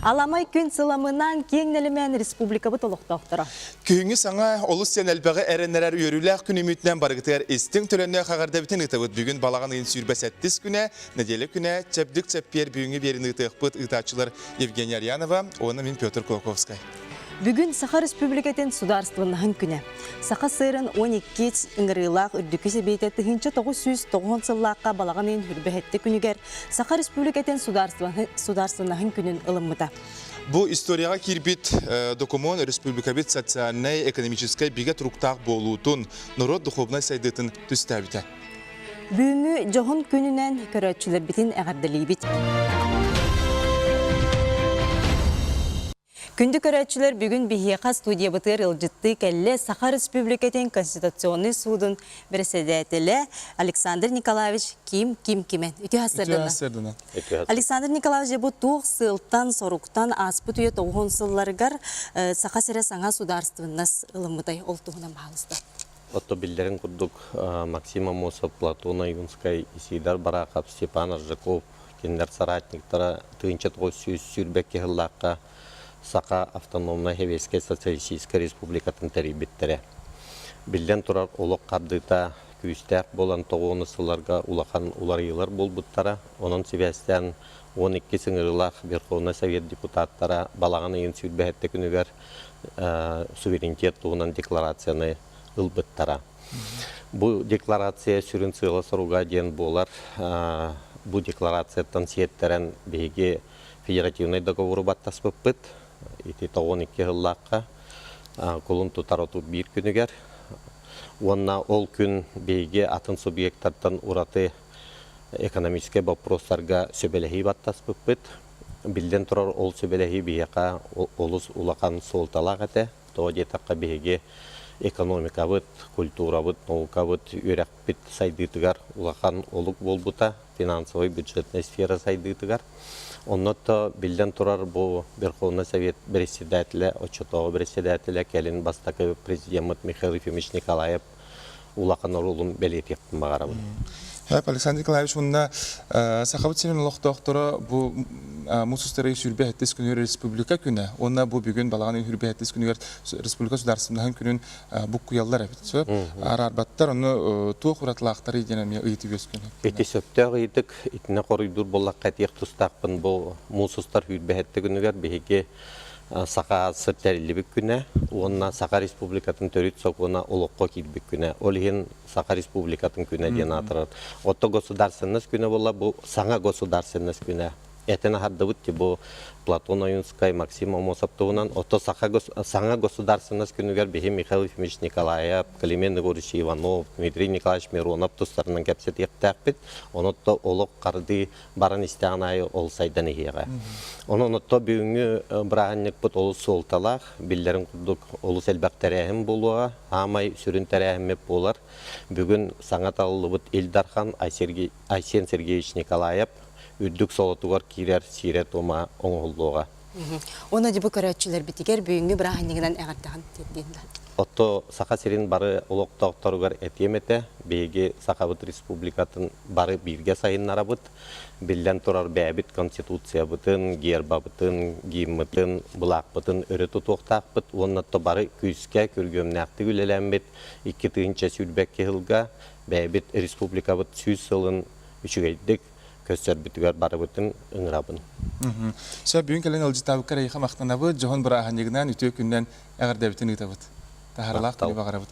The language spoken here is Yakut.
Аламай күн сыламынан киэҥ нэлэмэн республикабыт олохтоохторо. Күһүҥҥү саҥа олус сиэн элбэҕи эрэннэрэр үөрүүлээх күн үмүтүнэн барыгытыгар истиҥ төлөннөөх эҕэрдэбитин ыытабыт. Бүгүн балаҕан ыйын 27 күнэ, нэдиэлэ күнэ, чэбдик чэппиэр бүгүҥҥү биэрин ыытыахпыт ыытааччылар Евгения Арьянова уонна мин Петр Кулаковскай. Бүгүн Саха Республикатын судаарыстыбаннаһын күнэ. Саха сыырын 12 ыҥырыылаах үрдүкү сэбиэтэ 1990 сыллаахха балаҕан ыйын хүрбэһэтти күнүгэр Саха Республикатын судаарыстыбаннаһын күнүн ылыммыта. Бу историяҕа киирбит докумуон республикабыт социальнай, экономическай бигэ туруктаах буолуутун, норуот духуобунай сайдыытын түстээбитэ. Бүгүҥҥү дьоһун күнүнэн көрөөччүлэрбитин эҕэрдэлиибит. Күндү көрөөччүлэр, бүгүн биһиэхэ студиябытыгар ыалдьыттыы кэллэ Саха Республикатын Конституционнай суудун бэрэссэдээтэлэ Александр Николаевич Ким Ким Кимен. Үтүө сарсыарданан. Александр Николаевич, бу туох сыалтан, соруктан ааспыт үйэ тоҕуһун сылларыгар Саха сирэ саҥа судаарыстыбаннас ылыммытай? Ол туһунан баһаалыста. Отто биллэрин курдук Максим Аммосов, Платон Ойуунскай, Исидор Барахов, Степан Аржаков кинилэр соратниктара 1922 сыллаахха Саха автономнай Сэбиэскэй Социалистическай Республикатын тэрийбиттэрэ. Биллэн турар, олох хардыыта күүстээх буолан тоҕуону сылларга улахан уларыйыылар буолбуттара. Онон сибээстээн 12 ыҥырыылаах Верховнай Совет депутаттара балаҕан ыйын сүүрбэһэттэ күнүгэр суверенитет туһунан декларацияны ылбыттара. Бу декларация сүрүн сыала-соруга диэн буолар. Бу декларацияттан сиэттэрэн биһиги федеративнай договору баттаспыппыт. Ити 92 сыллаахха кулун тутар 31 күнүгэр. Уонна ол күн биһиги атын субъектартан ураты экономическай боппуруостарга сөбэлэһии баттаспыппыт. Биллэн турар, ол сөбэлэһии биһиэхэ олус улахан суолталаах этэ. Тоҕо диэтэххэ, биһиги экономикабыт, культурабыт, наукабыт, үөрэхпит сайдыытыгар улахан олук буолбута, финансовай бюджетнай сфера сайдыытыгар. Онно то биллэн турар бу Верховный Совет председателэ, оччотооҕу председателэ, кэлин бастакы президеммит Михаил Ефимович Николаев улахан оруолун бэлиэтиэхпин баҕарабын. Александр Николаевич уонна Сахабыт сирин олохтоохторо бу муус устар 27 күнүгэр Республика күнэ уонна бу бүгүн балаҕан 27 күнүгэр Республика судаарыстыбаннаһын күнүн буккуйаллар эбит. Сөп. Араарбаттар ону туох уратылаахтарый диэн эмиэ ыйытыы үөскүөн. Ити сөптөөх ыйытык итинэ хоруйдуур буоллахха этиэх тустаахпын бу муус устар 27 күнүгэр биһиги Саха АССР тэриллибит күнэ уонна Саха Республикатын төрүт сокуона олоххо киирбит күнэ. Ол иһин Саха Республикатын күнэ диэн аатырар. Отто государственность күнэ буолла бу саҥа государственность күнэ. Этэн аһардыбыт бу Платон Ойунскай, Максим Аммосов туһунан. Отто саха саҥа государственность күнүгэр биһи Михаил Ефимович Николаев, Климент Егорович Иванов, Дмитрий Николаевич Миронов тустарынан кэпсэтиэхтээхпит. Онон олох хардыы баран истэҕин аайы ол сайдан иһиэҕэ. Онон отто бүгүҥҥү бырааһынньыкпыт олус суолталаах, биллэрин курдук олус элбэх тэрээһин буолуоҕа. Аамай сүрүн тэрээһиммит буолар. Бүгүн саҥа талыллыбыт Ил Дархан Айсен Сергеевич Николаев үрдүк солотугар киирэр сиэрэ-туома оҥоһуллуоҕа. Уонна дьэ бу көрөөччүлэрбитигэр бүгүҥҥү бырааһынньыгынан эҕэрдэҕин тиэрдиэн да. Отто Саха сирин бары олохтоохторугар этиэм этэ, биһиги Сахабыт Республикатын бары бииргэ сайыннарабыт. Биллэн турар бэйэбит Конституциябытын, гербабытын, гиммытын, былаахпытын өрө тутуохтаахпыт уонна то бары күүскэ, күргүөмнээхтик үлэлээммит 2022 сылга бэйэбит республикабыт 100 сылын үчүгэйдик көрсөрбүтүгэр барыбытын ыҥырабын. Сөп, бүгүн кэлэн ыалдьыттаабыккар эйиэхэ махтанабыт, дьоһун бырааһынньыгынан үтүө күнүнэн эҕэрдэбитин ыытабыт. Таһаарылаах күнү баҕарабыт.